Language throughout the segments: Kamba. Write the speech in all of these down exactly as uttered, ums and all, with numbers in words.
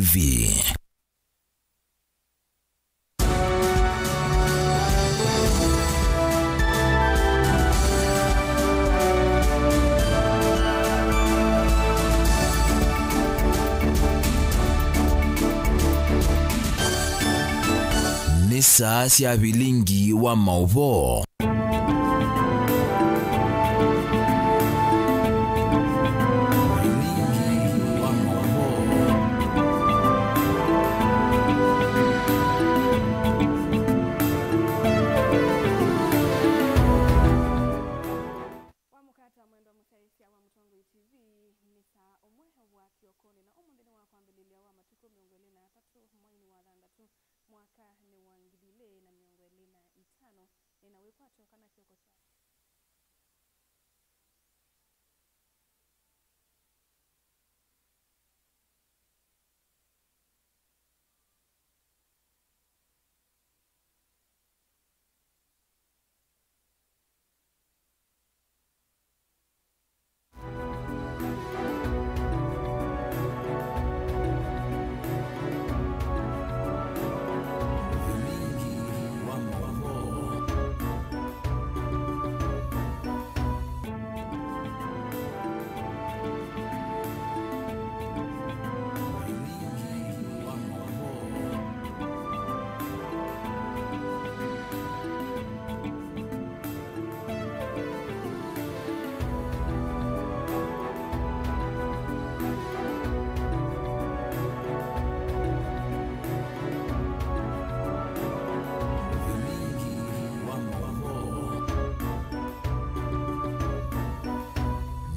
V. Nĩ saa sya vilingi wa maũvoo. Wamũkata mwendwa mũsyaĩĩsya wa Mũtongoi T V, nĩ saa ũmwe wa kĩokonĩ, na ũmũnthĩ nĩ wa kwambĩlĩlya wa matukũ mĩongo ĩlĩ na atatũ, mweinĩ wa thanthatũ, mwakanĩ wa ngili ilĩ na mĩongo ĩlĩ na itano. Nĩna wĩkwatyo kana kĩoko kya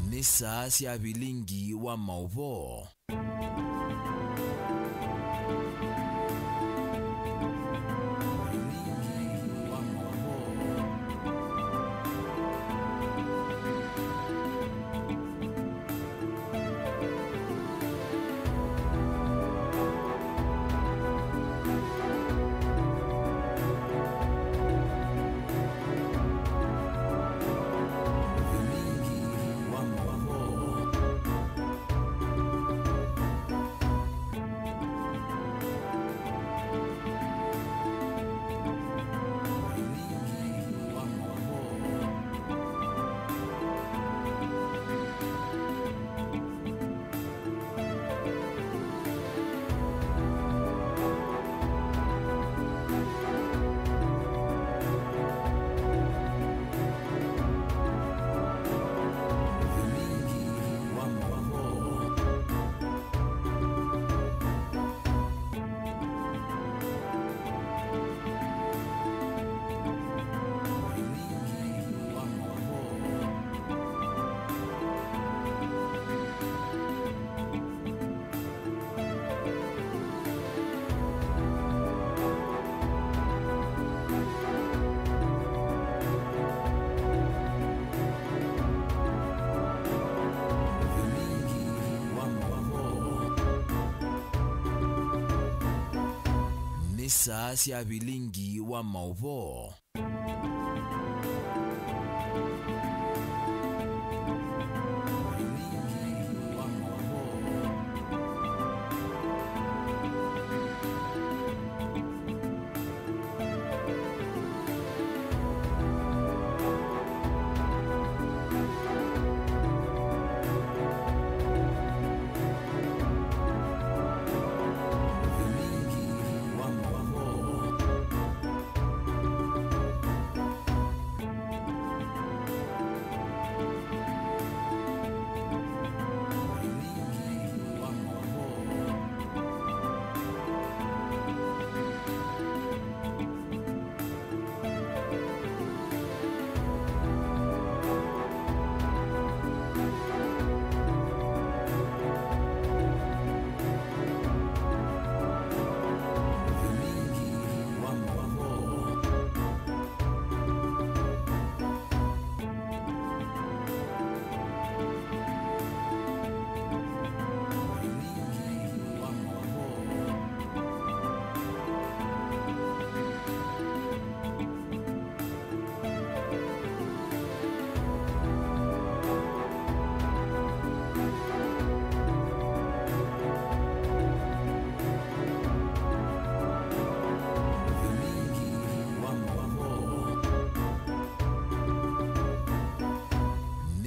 Nĩ saa sya vilingi wa maũvoo. Nĩ saa sya vilingi wa maũvoo.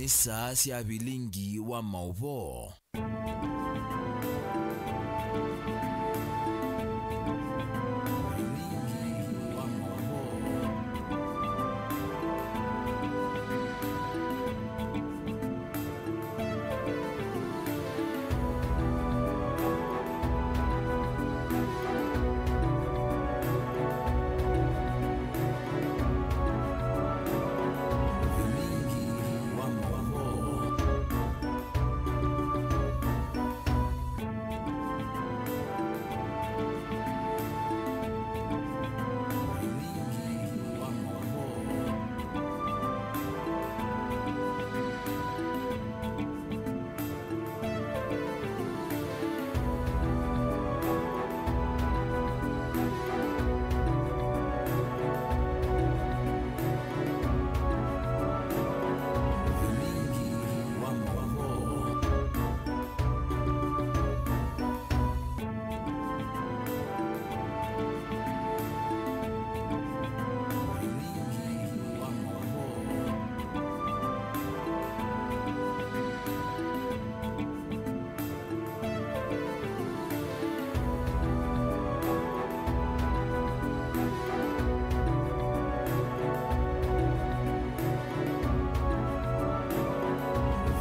Nĩ saa sya vilingi wa maũvoo.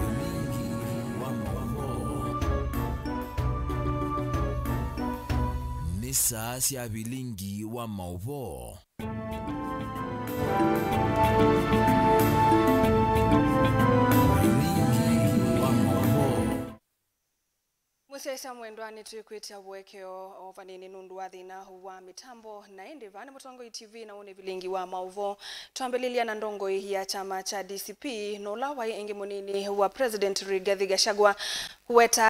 Vilingi wa maũvoo. Nĩ saa sya vilingi wa maũvoo. Mũsyaĩĩsya mwendwa, nĩtwĩkwĩtya ũekeo o vanini nũndũ wa thĩna wa mĩtambo, na ĩndĩ vaa nĩ Mũtongoi T V na ũũ nĩ vilingi wa maũvoo. Twambĩlĩlya na ndongoi ya kyama kya D C P, na ũla waĩ ĩngĩ mũnini wa President Rigathi Gachagua kũweta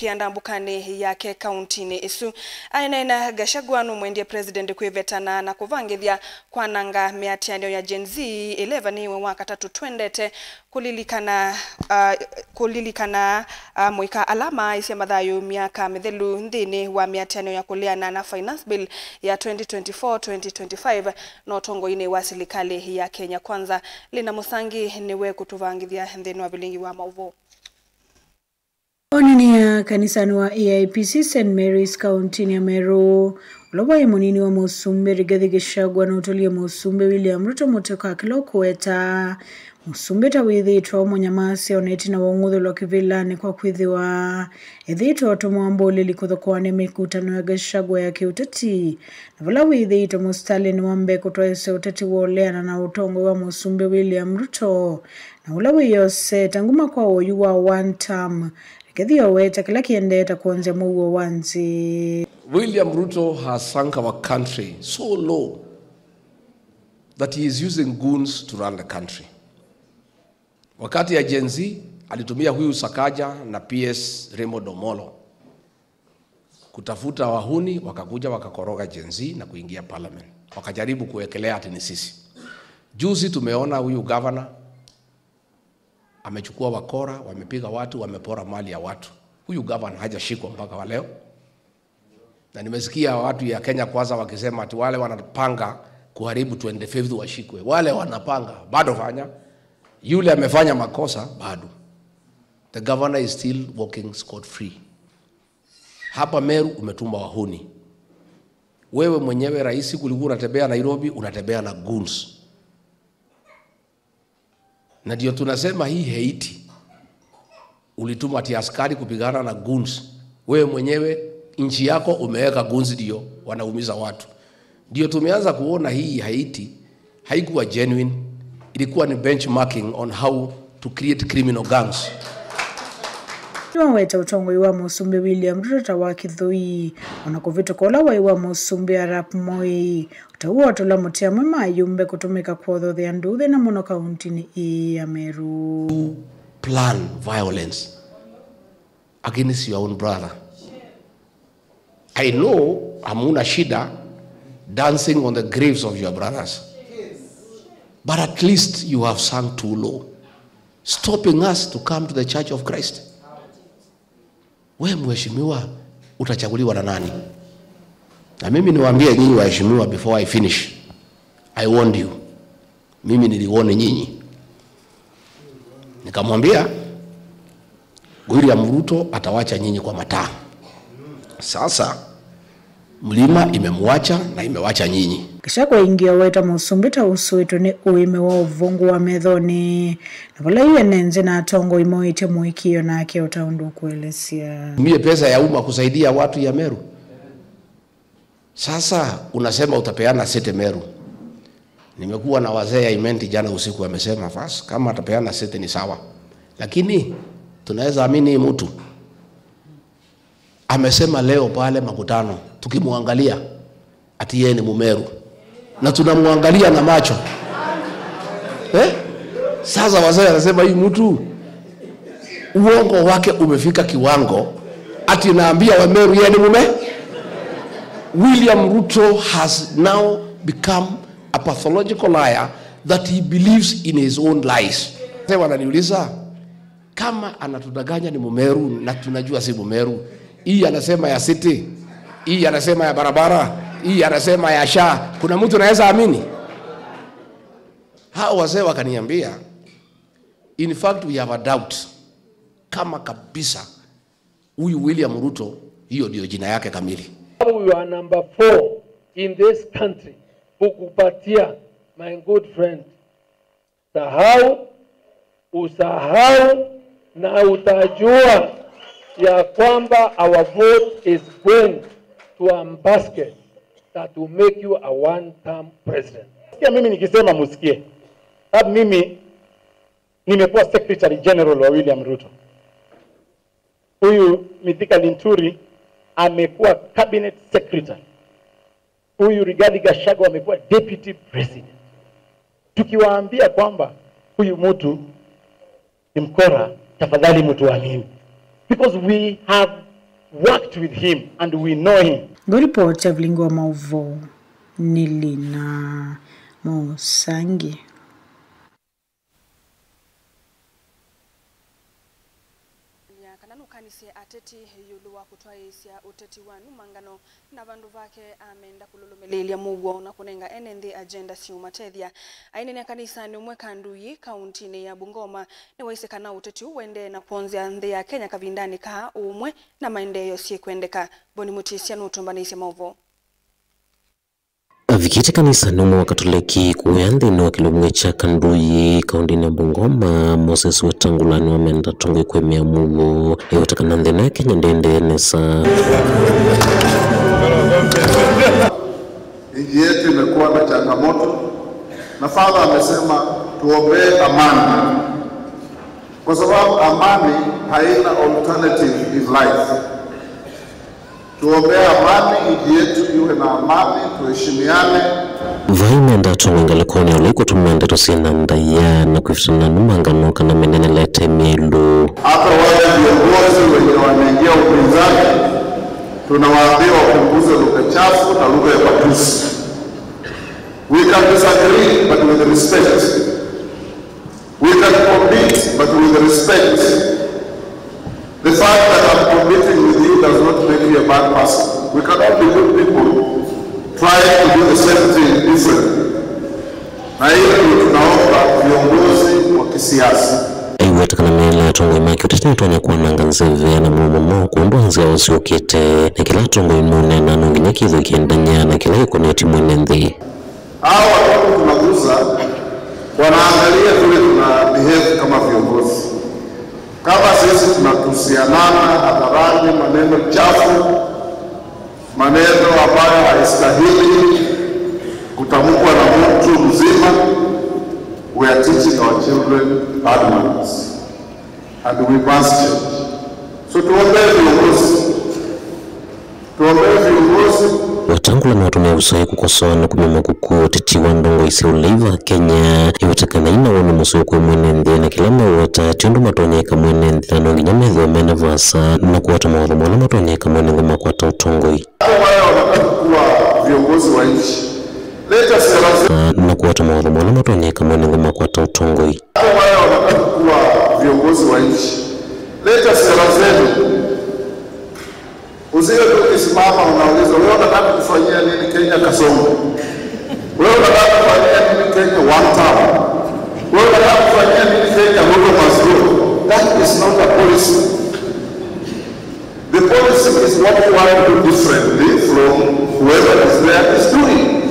kĩanda mbũkanĩ yake kauntinĩ ĩsu. Aineena, Gachagua nũmwendie President kwĩvetana na kũvangĩthya kwananga mĩatĩanĩo ya Gen Z ĩla ĩvanĩĩwe Wakatatũ twendete, kũlilikana, ah, kũlilikana, ah, mũika ala maaĩsye mathayũ myaka mĩthelu nthĩnĩ wa mĩatĩanĩo ya kũleana na Finance Bill ya twenty twenty-four twenty twenty-five na ũtongoinĩ wa silikalĩ ya Kenya Kwanza. Lina Mũsangi nĩwe kũtũvangĩthya nthĩnĩ wa vilingi wa maũvoo. Onini ya kanisanĩ wa A I P C Saint Mary's kauntinĩ ya Meru, ũla waĩ mũnini wa mũsumbĩ Rigathi Gachagua nũtũlie mũsumbĩ William Ruto mũtĩ kwa kĩla ũkũweta mũsumbĩ ta wĩthĩĩtwe ũmũnyamasya ona ĩtina wa ũng'uthũlwa kĩvĩlanĩ kwa kwĩthĩwa ethĩĩtwe atũmwa mbũlĩli kũthokoanĩa mĩkutano ya Gachagua ya kĩũteti, na vala wĩthĩĩtwe mũsitalĩnĩ wa mbee kũtwaĩsya ũteti wa ũleana na ũtongoi wa mũsumbĩ William Ruto, na ũla wĩyosete nguma kwa ũyu wa one term, Rigathi aweta kĩla kĩendete kwonzya mũuo wa nzĩ. William Ruto has sunk our country so low that he is using goons to run the country. Wakati ya Gen Z, alitumia huyu Sakaja na P S Raymond Omolo kutafuta wahuni, wakakuja wakakoroga Gen Z na kuingia parliament. Wakajaribu kuwekelea ati ni sisi. Juzi tumeona huyu governor amechukua wakora, wamepiga watu, wamepora mali ya watu. Huyu governor hajashikwa mpaka wa leo. Na nimesikia watu ya Kenya Kwanza wakisema ati wale wanapanga kuharibu twenty-fifth washikwe. Wale wanapanga, bado fanya. Yule amefanya makosa, bado. The governor is still walking scot-free. Hapa Meru umetuma wahuni. Wewe mwenyewe rais, kulikuwa unatembea Nairobi, unatembea na goons. Na ndio tunasema hii Haiti, ulituma ati askari kupigana na goons. Wewe mwenyewe nchi yako umeweka goons ndio wanaumiza watu. Ndio tumeanza kuona hii Haiti haikuwa genuine, ilikuwa ni benchmarking on how to create criminal gangs. Nĩwaweta ũtongoi wa mũsumbĩ William Ruto ta wa kĩthũi, ona kũvĩtũka ũla waĩ wa mũsumbĩ Arap Moi. Ũtau wa tũla mũtĩ amwe ma ayumbe kũtũmĩka kwothothea nduthi na mũno kauntinĩ ĩĩ ya Meru. Plan violence against your own brother. I know hamuna shida dancing on the graves of your brothers. But at least you have sunk too low, stopping us to come to the Church of Christ. We mheshimiwa, utachaguliwa na nani? Na mimi niwaambie nyinyi waheshimiwa, before I finish, I warned you. Mimi niliwarn nyinyi. Nikamwambia, William Ruto atawacha nyinyi kwa mataa. Sasa, mlima imemwacha na imewacha nyinyi. Gachagua aingĩ aweta Mũsumbĩ ta ũsũĩtwe nĩ ũĩmĩ wa ũvũngũ wa methonĩ, na vala yu ene nthĩ na atongoi moĩtye mũĩkĩĩo nake o ta ũndũ ũkũelesya. Tumie pesa ya umma kusaidia watu ya Meru. Sasa unasema utapeana city Meru. Nimekuwa na wazee ya Imenti jana usiku, wamesema, "Bas, kama atapeana city ni sawa." Lakini tunaweza amini mtu? Amesema leo pale makutano, tukimwangalia, ati yeye ni Mumeru. Na tunamwangalia na macho. Eh? Sasa wazee anasema hii mtu, uongo wake umefika kiwango, ati naambia Wameru yeye ni Mume-, William Ruto has now become a pathological liar that he believes in his own lies. Sasa wananiuliza, kama anatudanganya ni Mumeru na tunajua si Mumeru, hii anasema ya city, hii anasema ya barabara, hii anasema ya sha, kuna mtu anaweza amini? Hao wazee wakaniambia, in fact, we have a doubt kama kabisa huyu William Ruto, hiyo ndio jina yake kamili. We are number four in this country. Kukupatia, my good friend. Sahau, usahau, na utajua ya kwamba our vote is going to a basket that will make you a one-term president. Sikia mimi nikisema musikie. Sababu mimi nimekuwa Secretary General wa William Ruto. Huyu Mithika Linturi amekuwa Cabinet Secretary. Huyu Rigathi Gachagua amekuwa Deputy President. Tukiwaambia kwamba huyu mtu ni mkora, tafadhali mtuamini. Because we have worked with him and we know him. Ngoripoti ya vilingi wa maũvoo nĩ Lina Mũsangi. Kana nũkanisye ateti ĩũlũ wa kũtwaĩĩsya ũteti wa numangano, na vandũ vake amenda kũlũlũmĩlĩĩlya mũuo na kũnenga ene nthĩ agenda syĩũmatethya. Aineenea kanisanĩ ũmwe Kanduyi, kauntinĩ ya Bungoma, nĩwaisye kana ũteti ũũ ũendee na kwonzea nthĩ ya Kenya kavindanĩ kaa ũũmwe na maendeeo syĩkwendeka. Boni Mũtĩsya nũtũmbanĩisye maũvoo. Avikĩte kanisanĩ ũmwe wa Katoleki kũya nthĩnĩ wa kĩlungu kya Kanduyi, kaũntĩnĩ ya Bungoma, Moses Wetangula nĩwamenda atongoi kũemea mũuo, eweta kana nthĩ ĩno ya Kenya ndĩendee nesa. Nchi yetu imekuwa na changamoto, na Father amesema tuombee amani, kwa sababu amani haina alternative in life. Tuombee amani, nchi yetu iwe na amani, tuheshimiane. Vai menda atongoi ngalĩkonĩ ya ũla ikũtũmĩa ndeto syĩ na ndaĩa na kwĩvĩtana na numangano kana menenelete mĩlũ. Hata wale viongozi wenye wanaingia upinzani, tunawaambia wapunguze lugha chafu na lugha ya matusi. We can disagree, but with respect. We can compete, but with respect. The fact that I'm competing with you does not make you a bad person. We can all be good people trying to do the same thing differently. Na hiyo ndio tunaomba viongozi wa kisiasa. Aiweta kana mĩele ya atongoi ma kĩũteti nĩtonya kwananga nzeve na mũno mũno kũndũ nzĩa syũkĩte, na kĩla atongoi mũnena no nginya kĩthwe kĩendany'a na kĩla kĩkonetye mwene nthĩ. Hao watoto tunaguza wanaangalia vile tuna behave kama viongozi. Kama sisi tunatusianana hadharani, maneno chafu, maneno ambayo haistahili kutamkwa na mtu mzima, we are teaching our children bad manners. And we must change. So tuombee viongozi. Tuombee viongozi. Wetangula nĩwatũmĩa ũsai kũkosoa na kumya makuku ũteti wa ndongoi sya ũlei va Kenya, ĩweta kana ina woni mũseo kwĩ mwene nthĩ na kĩla meweta ti ũndũ matonyeka mwene nthĩ, na no nginya methĩwe mena vaasa na kũata mawatho mola matonyeka mwene nthĩ makwata ũtongoi. Hata wale wanataka kuwa viongozi wa nchi, leta sera zenu. Na kũata mawatho mola matonyeka mwene nthĩ makwata ũtongoi. Hata wale wanataka kuwa viongozi wa nchi, leta sera zenu. Usiwe tu ukisimama unauliza, "Wewe unataka kufanyia It's not a policy. The policy is what you want to do differently from whoever is there is doing.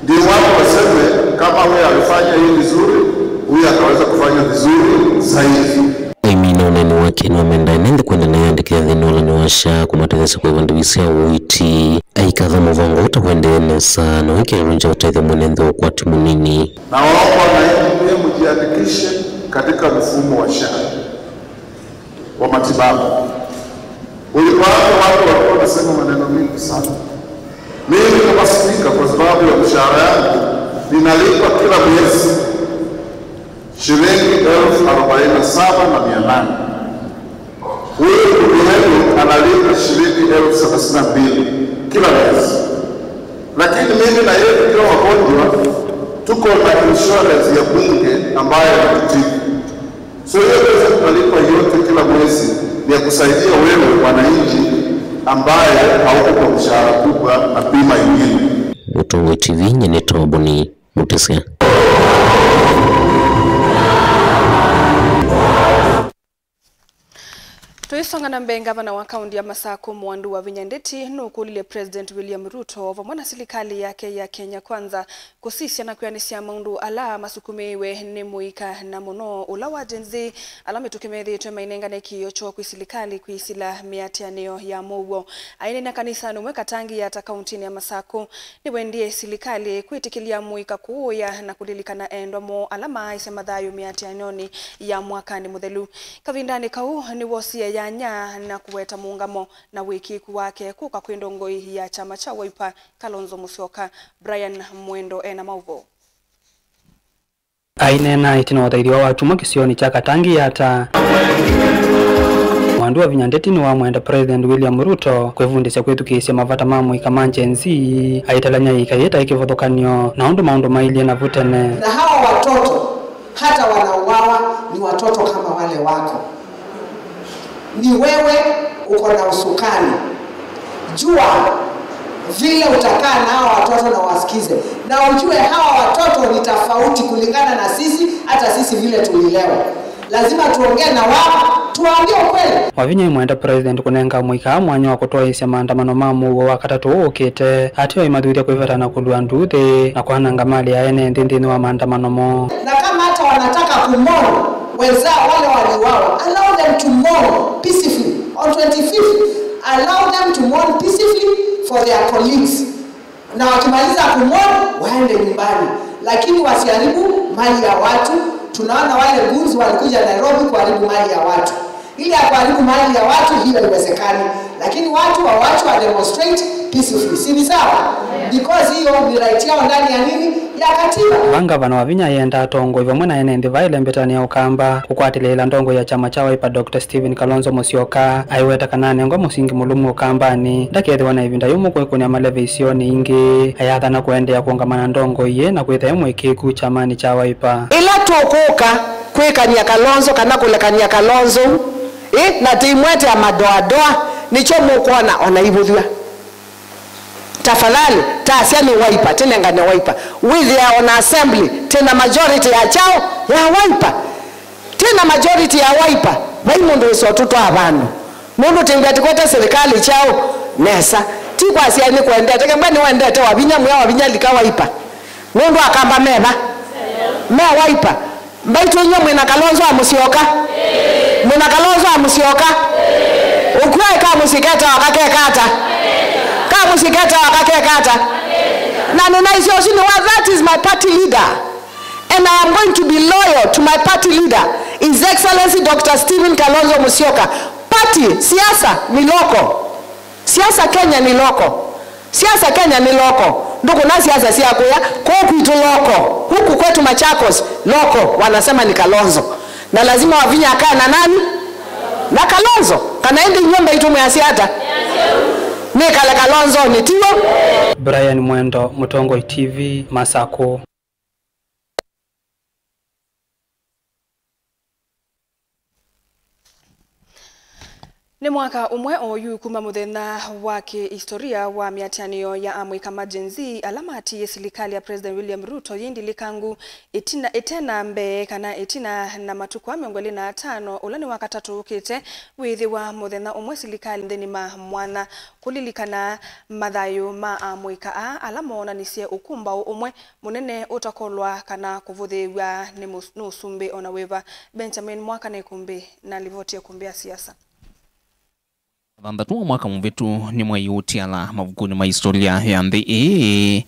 Ndio watu waseme kama huyu alifanya hii vizuri, huyu akaweza kufanya vizuri zaidi. Aimina ũneeni wake nĩwamendae nĩ nthĩ kwenda na yandĩkĩthya thĩinĩ wa ũlani wa SHA kũmatetheesya kũĩva ndivi sya ũiiti. Aikatha mũvango ũũ ta ũendee nesa na wĩkĩe ĩlunja ũtethyo mwene nthĩ wa ũkwati mũnini. Nawaomba wananchi pia mjiandikishe katika mfumo wa SHA wa matibabu. Ulipoanza watu walikuwa wanasema maneno mingi sana. Mimi kama spika, kwa sababu ya mshahara yangu, ninalipa kila mwezi shilingi elfu arobaini na saba na mia nane. Huyu ndugu yenu analipa shilingi elfu thelathini na mbili kila mwezi. Lakini mimi na yeye tukiwa wagonjwa, tuko na insurance ya bunge ambayo inatutibu. So hiyo pesa tunalipwa yote kila mwezi ni ya kusaidia wewe mwananchi ambaye hauko kwa mshahara kubwa na bima ingine. Mũtongoi T V, nyie nĩ Toboni Mũtĩsya. Tũisonga na mbee, ngavana wa kaunti ya Masakũ, Mwandu wa Vinya Ndeti, nũkũlilye President William Ruto vamwe na silikalĩ yake ya Kenya Kwanza kũsisya na kwĩanĩsya maũndũ ala masukumĩĩwe nĩ mũika, na mũno ũla wa Gen Z, ala mĩtũkĩ methĩĩtwe mainengane kĩĩo kyoo kwĩ silikalĩ kwĩsĩla mĩatĩanĩo ya mũuo. Aineena kanisanĩ ũmwe Katangi Yatta kauntinĩ ya Masakũ, nĩwendie silikalĩ kwĩtĩkĩlya mũika kũũya na kũlilikana endwa moo ala maaĩsye mathayũ mĩatĩanĩonĩ ya mwakanĩ mũthelu. Kavindanĩ kau, nĩwosie yanya na kũweta mũũngamo na wĩkĩĩku wake kũka kwĩ ndongoi ya kyama kya Wiper, Kalonzo Musyoka. Brian Mwendo ena maũvoo. Aineena ĩtina wa ũthaithiwa wa atumwa kĩsionĩ kya Katangi Yatta, Mwandu wa Vinya Ndeti nĩwamwenda President William Ruto kwĩvundĩsya kwĩthukĩĩsya mavata ma mũika ma Gen Z, aitalany'a ĩika yĩĩ ta ĩ kĩvathũkany'o na ũndũ maũndũ mailyĩ navu tene. Na hawa watoto hata wanauawa ni watoto kama wale wako. Ni wewe uko na usukani. Jua vile utakaa na hawa watoto na wasikize. Na ujue hawa watoto ni tofauti kulingana na sisi, hata sisi vile tulilewa. Lazima tuongee na wao, tuwaambie ukweli. Wavinya aimwenda President kũnenga mũika mwanya wa kũtwaĩĩsya maandamano ma mũuo wa katatũ ũũkĩte, ateo aimathuthya kwĩveta na kũlua nduuthĩ na kwananga malĩ ya ene nthĩ nthĩnĩ wa maandamano moo. Na kama hata wanataka kumourn wenzao wale waliuawa, allow them to mourn peacefully on twenty-fifth. Allow them to mourn peacefully for their colleagues. Na wakimaliza kumourn, waende nyumbani. Lakini wasiharibu mali ya watu. Tunaona wale goons walikuja Nairobi kuharibu mali ya watu. Ile ya kuharibu mali ya watu, hiyo haiwezekani. Lakini watu wawachwe wa demonstrate peacefully. Si ni sawa? Because hiyo ni right yao ndani ya nini? Ya katiba. Va ngavana Wavinya ayenda atongoi vamwe na ene nthĩ vaĩle mbĩtanĩ ya Ũkamba kũkwatĩlĩĩla ndongoi ya kyama kya Wiper, Doctor Stephen Kalonzo Musyoka, aiweta kana anengwa mũsingi mũlũmu Ũkambanĩ, ndakethĩwa na ĩvinda yũmũ kwĩkũnĩa maleve isionĩ ingĩ. Ayathana kũendeea kũũngama na ndongoi ĩĩ na kwĩtha e mũĩkĩĩku kyamanĩ kya Wiper. Ĩla tũkũka kwĩkany'a Kalonzo kana kũlekany'a Kalonzo, ĩ, na tĩimwetea madoadoa, nĩkyo mũkwona ona ivũthw'a. Tafadhali, ta asya nĩ Wiper, tĩnengane Wiper. Wĩthĩa ona assembly, tĩna majority ya kyaũ? Ya Wiper. Tĩna majority ya Wiper, vai mũndũ wĩsa ũtũtwaa vandũ. Nũndũ tĩngwĩa tĩkwete silikalĩ kyaũ? Nesa. Ti kwasya nĩkwendete, kembwa nĩwendete Wavinya, mwĩa Wavinya lika Wiper. Nũndũ Akamba meva? Me Wiper. Mbaitũ inyw'ĩ mwĩ na Kalonzo wa Musyoka? Mwĩ na Kalonzo wa Musyoka? Ũkw'a ĩ kamũsyĩ ketawa kakekata? Kamũsyĩ ketawa kakekata? Na nĩnaisye ũsu nĩ wa, that is my party leader. And I am going to be loyal to my party leader, His Excellency Doctor Stephen Kalonzo Musyoka. Party, siasa ni local. Siasa Kenya ni local. Siasa Kenya ni local. Ndũkũna siasa sya kũya, kũũ kwitũ local. Huku kwetu Machakos, local, wanasema ni Kalonzo. Na lazima Wavinya akae na nani? Na Kalonzo. Kana ĩndĩ inyw'ĩ mbaitũ mwĩasya ata? Nĩkale Kalonzonĩ, tiw'o? Brian Mwendo, Mũtongoi T V, Masakũ. Nĩ mwaka ũmwe oyu kuma mũthenya wa kĩ-historia wa mĩatĩanĩo ya amũika ma Gen Z ala matiie silikalĩ ya President William Ruto yĩ ndilikangu, ĩtina, ĩtena mbee kana ĩtina na matukũ a mĩongo ĩlĩ na atano, ũla nĩ Wakatatũ ũkĩte, wĩthĩwa mũthenya ũmwe silikalĩ nthĩnĩ ma mwanya kũlilikana mathayũ ma amũika aa ala moonanisye ũkũmbaũ ũmwe mũnene ũtakolwa kana kũvũthĩĩw'a nĩ mũs-, nĩ ũsumbĩ o na wĩva. Benjamin Mwaka nĩ ĩkũmbĩ na livoti ya ĩkũmbĩ ya siasa. Thanthatũ wa mwaka mũvĩtu nĩ mwei ũtiala mavukunĩ ma historia ya nthĩ ĩĩ,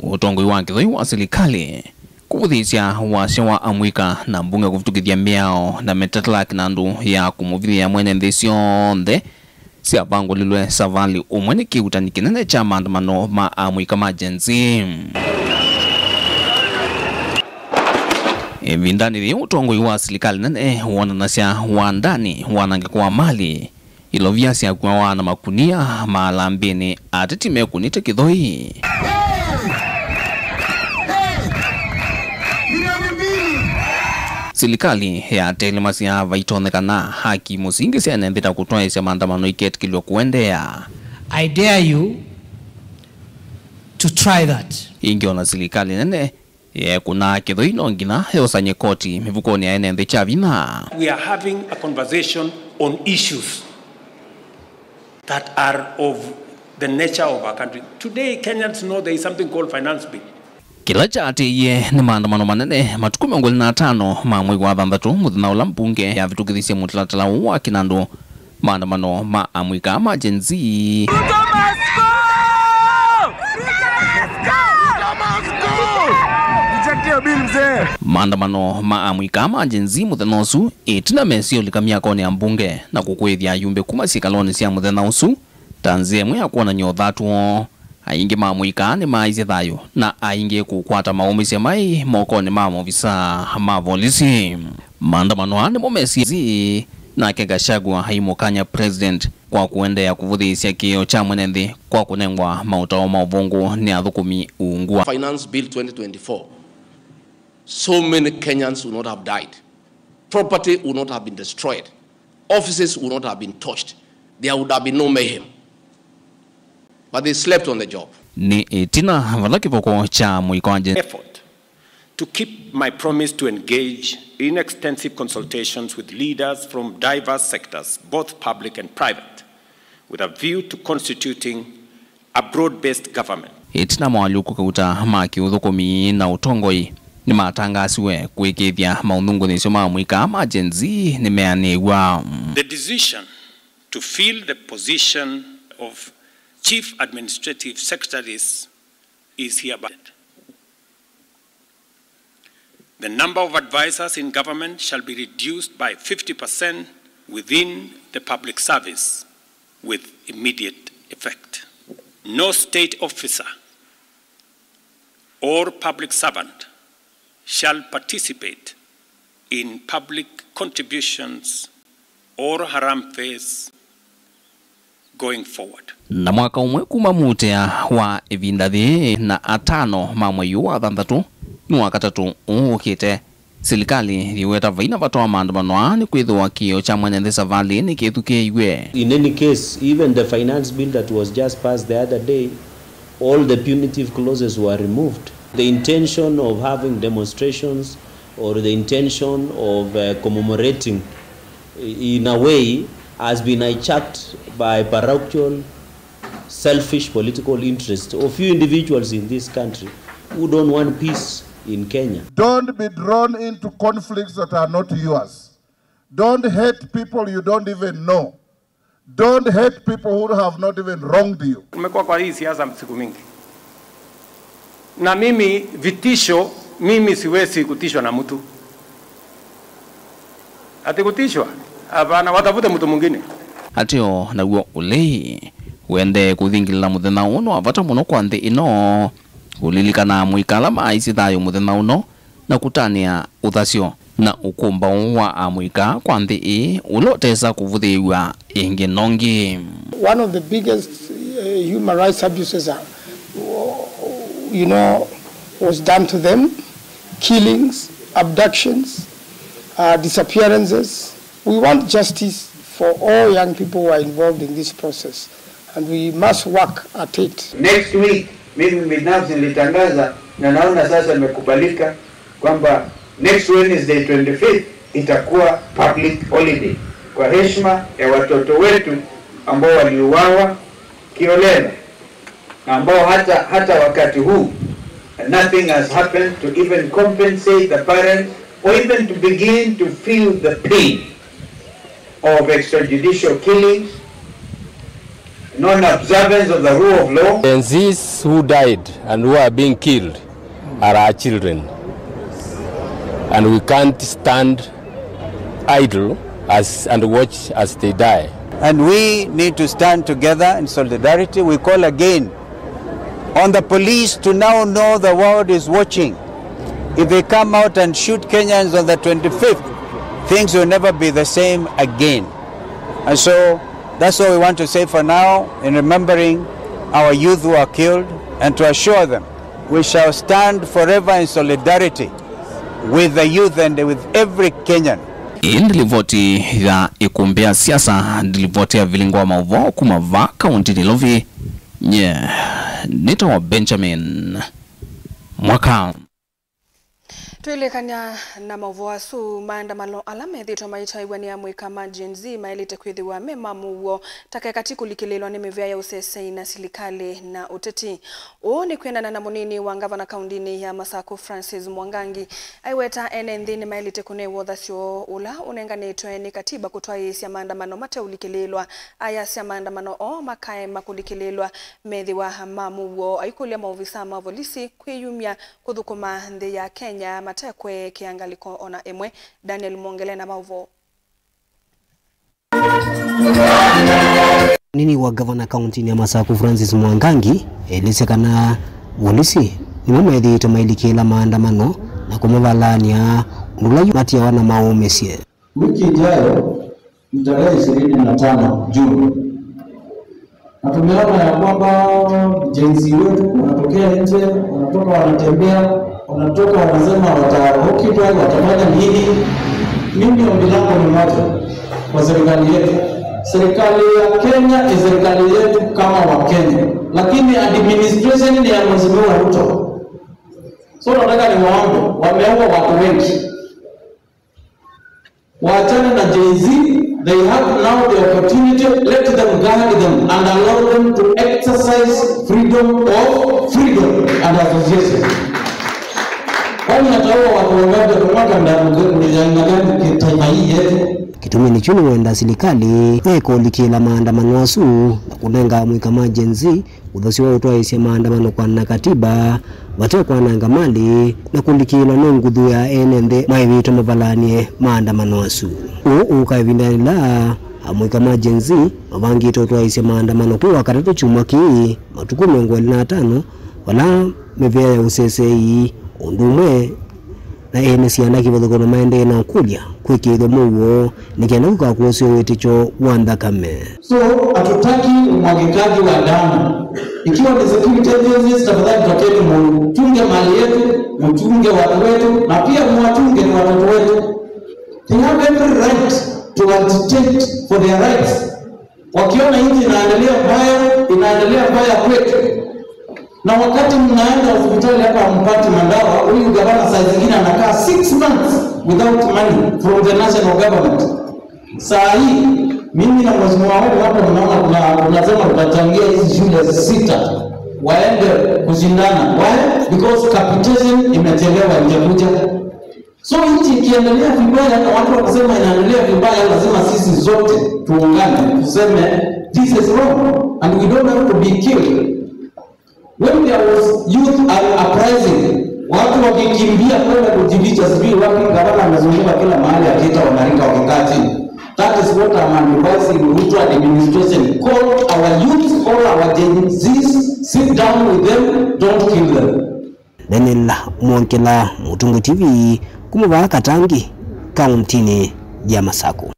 ũtongoi wa kĩthoi wa silikalĩ kũvũthĩĩsya wasya wa amũika na mbunge kũvĩtũkĩthya mĩao na mĩtalatala kĩnandũ ya kũmũvithĩĩa mwene nthĩ syonthe syavangũlilwe savalĩ ũmwe nĩ kĩutani kĩnene kya maandamano ma amũika ma Gen Z. Ĩvindanĩ yĩĩ, ũtongoi wa silikalĩ nene wonanasya wandani, wanangĩko wa mali, ilovia syakuawa na makunia malambĩnĩ, ateti mekũnĩte kĩthoi. Silikalĩ yatelemasya vaitonyekana haki mũsingi sya ene nthĩ ta kũtwaĩsya maandamano iketĩkĩlw'e kũendeea. I dare you to try that. Ĩngĩ, ona silikalĩ nene yeekũnaa kĩthoi, no nginya yosany'e koti mĩvukonĩ ya ene nthĩ kya vinya. We are having a conversation on issues that are of the nature of our country. Today, Kenyans know there is something called finance bill. Kĩla kyaatĩĩie nĩ maandamano manene matukũ mĩongo ĩlĩ na atano ma mwei wa thanthatũ, mũthenya ũla mbunge yavĩtũkĩthisye mũtalatala ũũ wa kĩnandũ, maandamano ma amũika ma Gen Z. Ruto must go! Ruto must go! Reject your bill, mzee. Maandamano ma amũika ma Gen Z mũthenya ũsu, ĩtina mesĩ ũlika myakonĩ ya mbunge na kũkũĩthya ayumbe kuma syĩkalonĩ sya mũthenya ũsu ta nzĩa ĩmwe ya kwonany'a ũthatu woo. Aingĩ ma amũika nĩmaaisye thayũ, na aingĩ kũkwata maũmĩsye maĩ mokonĩ ma maovisa ma volisi. Maandamano aa nĩmo mesie nake Gachagua aimũkany'a president kwa kũendeea kũvũthĩĩsya kĩĩo kya mwene nthĩ kwa kũnengwa maũtao ma ũvũngũ nĩ athũkũmi ungu wa Finance Bill twenty twenty-four. So many Kenyans would not have died. Property would not have been destroyed. Offices would not have been torched. There would have been no mayhem. But they slept on the job. Nĩ ĩtina vala kĩvoko kya mũika wa Gen effort to keep my promise to engage in extensive consultations with leaders from diverse sectors, both public and private, with a view to constituting a broad-based government. Ĩtina moalyũku kauta ma kĩũthũkũmi na ũtongoi nĩmatangaasiwe, kũĩkĩĩthya maũthũngũnĩsyo ma mũika ma Gen Z nĩmeanĩw'a. The decision to fill the position of Chief Administrative Secretaries is hereby. The number of advisors in government shall be reduced by fifty percent within the public service with immediate effect. No state officer or public servant shall participate in public contributions or harambees going forward. Na mwaka ũmwe kuma mũtea wa ĩvinda yĩĩ na atano ma mwei ũũ wa thanthatũ, nĩ Wakatatũ ũũ ũkĩte, silikalĩ yĩweta vaina vata wa maandamano aa nĩkwĩthĩwa kĩĩo kya mwene nthĩ savalĩ nĩkĩthukĩĩw'e. In any case, even the finance bill that was just passed the other day, all the punitive clauses were removed. The intention of having demonstrations or the intention of, uh, commemorating in a way has been hijacked by parochial, selfish political interests of few individuals in this country who don't want peace in Kenya. Don't be drawn into conflicts that are not yours. Don't hate people you don't even know. Don't hate people who have not even wronged you. Nimekuwa kwa hii siasa siku mingi. Na mimi vitisho, mimi siwezi kutishwa na mtu. Ati kutishwa? Hapana, watafute mtu mwingine. Ateo naw'o ũlei wendee kũthingĩlĩla mũthenya ũũ nĩ wa vata mũno kwa nthĩ ĩno, kũlilikana amũika ala maaisye thayũ mũthenya ũno na kũtanĩa ũthasyo na ũkũmbaũ wa amũika kwa nthĩ ĩĩ ũla ũtesa kũvũthĩĩw'a ĩngĩ nongi. One of the biggest, uh, human rights abuses are, you know, was done to them, killings, abductions, uh, disappearances. We want justice for all young people who are involved in this process, and we must work at it. Next week, mimi binafsi nilitangaza, na naona sasa imekubalika, kwamba next Wednesday twenty-fifth itakuwa public holiday kwa heshima ya watoto wetu ambao waliuawa kiolela, na ambao hata, hata wakati huu, nothing has happened to even compensate the parents or even to begin to feel the pain of extrajudicial killings, non-observance of the rule of law. Gen Zs who died and who are being killed are our children, and we can't stand idle as, and watch as they die. And we need to stand together in solidarity. We call again on the police to now know the world is watching. If they come out and shoot Kenyans on the twenty-fifth, things will never be the same again. And so that's all we want to say for now in remembering our youth who are killed and to assure them we shall stand forever in solidarity with the youth and with every Kenyan. Ĩĩ nĩ livoti ya ĩkumbĩ ya siasa, nĩ livoti ya vilingo wa maũvoo kuma vaa kaunti Nairobi. Nye nĩtawa Benjamin Mwaka. Twĩlĩkany'a na maũvoo asu, maandamano ala methĩĩtwe maitaĩw'a nĩ amũika ma Gen Z maĩlĩte kwĩthĩwa me ma mũuo, ta kekati kũlikĩlĩĩlwa nĩ mĩvĩa ya ũseseĩ na silikalĩ na ũteti. Ũũ nĩ kwĩanana na mũnini wa ngavana kaundinĩ ya Masaku, Francis Mwangangi, aiweta ene nthĩ nĩmaĩlĩte kũnewa ũthasyo ũla ũnenganĩtwe nĩ katiba kũtwaĩĩsya maandamano mateũlikĩlĩĩlwa. Ayasya maandamano oo makaema kũlikĩlĩĩlwa methĩwa ma mũuo, aikũlya maovisa ma volisi kwĩyumya kũthũkũma nthĩ ya Kenya mate kweekea ngalĩko o na ĩmwe. Daniel Mwongele na maũvoo. Mũnini wa ngavana kauntinĩ ya Masaku, Francis Mwangangi, elĩsya kana volisi nĩmo methĩĩtwe mailikĩla maandamano na kũmavalaany'a ũndũ ũla matiawa na maũmĩsye. Wiki ijayo ni tarehe ishirini na tano June, na tumeona ya kwamba Gen Z wetu wanatokea nje, wanatoka wanatembea, wanatoka wanasema wata-, Occupy watafanya nini. Mimi ombi langu ni moja kwa serikali yetu. Serikali ya Kenya ni serikali yetu kama wa Kenya, lakini administration ni ya Mheshimiwa Ruto. So nataka niwaombe, wameua watu wengi. Waachane na Gen Z, they have now the opportunity, let them guard them and allow them to exercise freedom of freedom and association. Kwani ataua watu wangapi? Atamwaga damu ya aina gani kitaifa hii yetu? Kĩtumi nĩkyo nĩwenda silikalĩ ĩkũlikĩla maandamano asu na kũnenga amũika ma Gen Z ũthasyo wa ũtwaĩĩsya maandamano kwanana katiba, vate kwananga malĩ, na kũlikĩlwa nĩ nguthu ya ene nthĩ maĩvĩtwe mavalaany'e maandamano asu. Ũũ ũũka ĩvindanĩ yĩla amũika ma Gen Z mavangĩte ũtwaĩĩsya maandamano kwĩ Wakatatũ kyumwa kĩĩ, matukũ mĩongo ĩlĩ na atano, vala mĩvĩa ya ũseseĩ, ũndũ ũmwe na ene syana kĩvathũkany'o maendee na ũkũlya kwĩkĩĩthw'a mũuo nĩ kenda kũkakwosya ũĩtĩkyo wa nthakame. So, hatutaki umwagikaji wa damu. Ikiwa ni security agencies, tafadhali tokeni mchunge mali yetu, mchunge watu wetu, na pia mwachunge ni watoto wetu. They have every right to agitate for their rights. Wakiona nchi inaendelea mbaya, inaendelea mbaya kwetu. Na wakati mnaenda hospitali hapa hampati madawa, huyu gavana saa zingine anakaa six months without money from the national government. Saa hii, mimi na mheshimiwa wenu hapa mnaona kuna, tunasema tutachangia hizi shule sita waende kushindana. Why? Because capitation imechelewa, haijakuja. So nchi ikiendelea vibaya na watu wakisema inaendelea vibaya, lazima sisi zote tuungane, tuseme, "This is wrong and we don't have to be killed." When there was youth uprising, watu wakikimbia kwenda kujificha sijui wapi, gavana amezunguka kila mahali akiita wanarika wakikaa chini. That is what I'm advising Ruto administration. Call our youth, call our Gen Zs, sit down with them, don't kill them. Daniel Mwongela, Mũtũngũ T V, kuma vaa Katangi, kauntinĩ ya Masaku.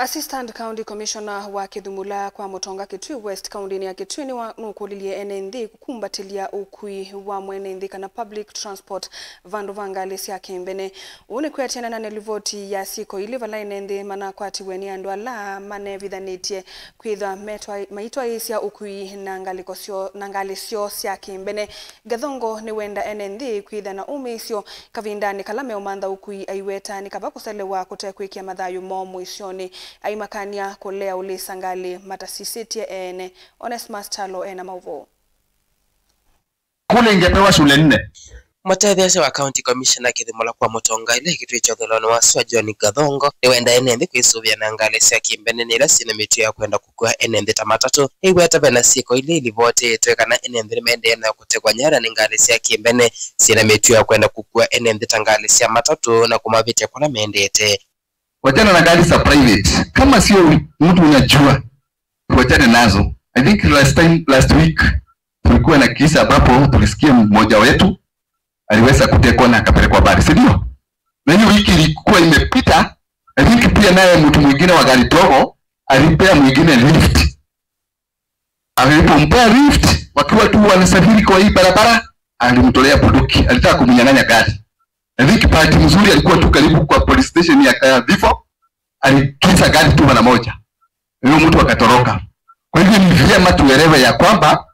Assistant County Commissioner wa Kĩthumula kwa Mũtonga Kitui West kaũntĩnĩ ya Kitui nĩwa-, nũkũlilye ene nthĩ kũkumbatĩlya ũkui wa mwene nthĩ kana public transport vandũ va ngalĩ sya kĩmbene. Ũu nĩ kwĩatĩana na livoti ya syĩko ilĩ vala ene nthĩ manakwatiwe nĩ andũ ala manevithanĩtye kwĩthwa metwa-, maitwaĩĩsya ũkui na ngalĩko syoo, na ngalĩ syoo sya kĩmbene. Gathongo nĩwenda ene nthĩ kwĩtha na ũmĩĩsyo kavindanĩ kala meũmantha ũkui, aiweta nĩ kava kũselewa kũte kwĩkĩa mathayũ moo mũisyonĩ, aimakany'a kũlea ũlĩsa ngalĩ matasisĩtye ene. Onesmus Kyalo ena maũvoo. Kule ingepewa shule nne. Mũtetheesya wa County Commissioner Kĩthumula kwa Mũtonga ĩla ĩkĩtwĩkya ũthelonĩ wa sua John Gathongo nĩwenda ene nthĩ kwĩsũvĩa na ngalĩ sya kĩmbene na ila syĩna mĩtuo ya kwenda kũkua ene nthĩ ta matatũ. Ĩweta vena syĩko ilĩ ilivotĩtwe kana ene nthĩ nĩmaendee na kũtegwa nyara nĩ ngalĩ sya kĩmbene syĩna mĩtuo ya kwenda kũkua ene nthĩ ta ngalĩ sya matatũ na kũmavĩtya kũla mendete. Wachana na gari za private. Kama sio mtu unajua, tuachane nazo. I think last time, last week, tulikuwa na kisa ambapo tulisikia mmoja wetu aliweza kutekwa na akapelekwa mbali, si ndio? Na hiyo wiki ilikuwa imepita, I think pia naye mtu mwingine wa gari dogo alipea mwingine lift. Alipompea lift, wakiwa tu wanasafiri kwa hii barabara, alimtolea bunduki, alitaka kumnyang'anya gari. I think bahati mzuri alikuwa tu karibu kwa police station ya Kaya Vifo, alikisa gari tu mara moja. Huyo mtu akatoroka. Kwa hivyo ni vyema tuelewe ya kwamba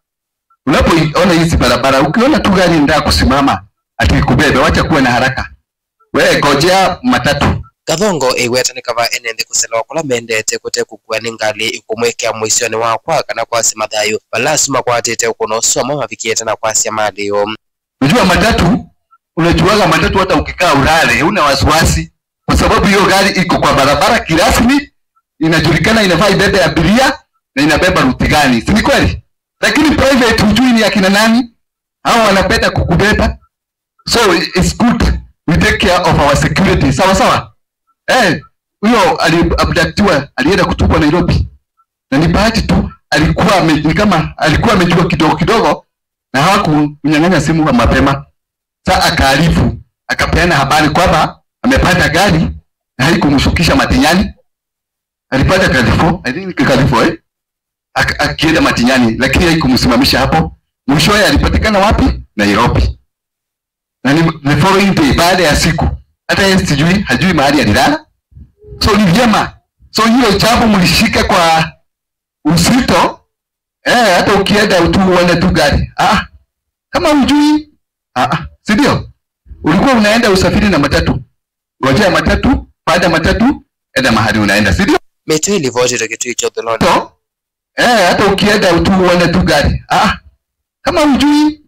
unapoona hizi barabara, ukiona tu gari inataka kusimama, ati kubebe, wacha kuwa na haraka. We ngojea matatu. Gathongo ĩweta nĩ kava ene nthĩ kũselewa kũla mendete kũte kũkua nĩ ngalĩ ĩkũmwĩkĩa mũisyonĩ wakwa kana kwasya mathayũ vala asu makwatĩte ũkũno ũsu amwe mavikĩte na kwasya malĩo. Unajua matatu, unajuaga matatu hata ukikaa ulale, huna wasiwasi. Kwa sababu hiyo gari iko kwa barabara kirasmi, inajulikana inafaa ibebe abiria na inabeba ruti gani. Si ni kweli? Lakini private hujui ni akina nani. Hao wanapenda kukubeba. So it's good we take care of our security. Sawa sawa? Eh, huyo aliabductiwa, alienda kutupwa Nairobi. Na ni bahati tu alikuwa ame, ni kama alikuwa amejua kidogo kidogo na hawakumnyang'anya simu kwa mapema. Sa akaarifu, akapeana habari kwamba amepata gari na haikumshukisha Matinyani. Alipata Kalifo, I think Kalifo, eh? Ak-, akienda Matinyani, lakini haikumsimamisha hapo. Mwishowe alipatikana wapi? Nairobi. Na ni the following day, baada ya siku, hata yeye sijui, hajui mahali alilala. So ni vyema. So hiyo jambo mlishike kwa uzito. Eh, hata ukienda tu uone tu gari. Ah, kama hujui, ah, ah, si ndio? Ulikuwa unaenda usafiri na matatu. Ngojea matatu, panda matatu, enda mahali unaenda, si ndio? Mĩtĩ ĩlivotĩtwe kĩtui kya ũthelonĩ. So, eh, hata ukienda tu uone tu gari. Ah, kama hujui,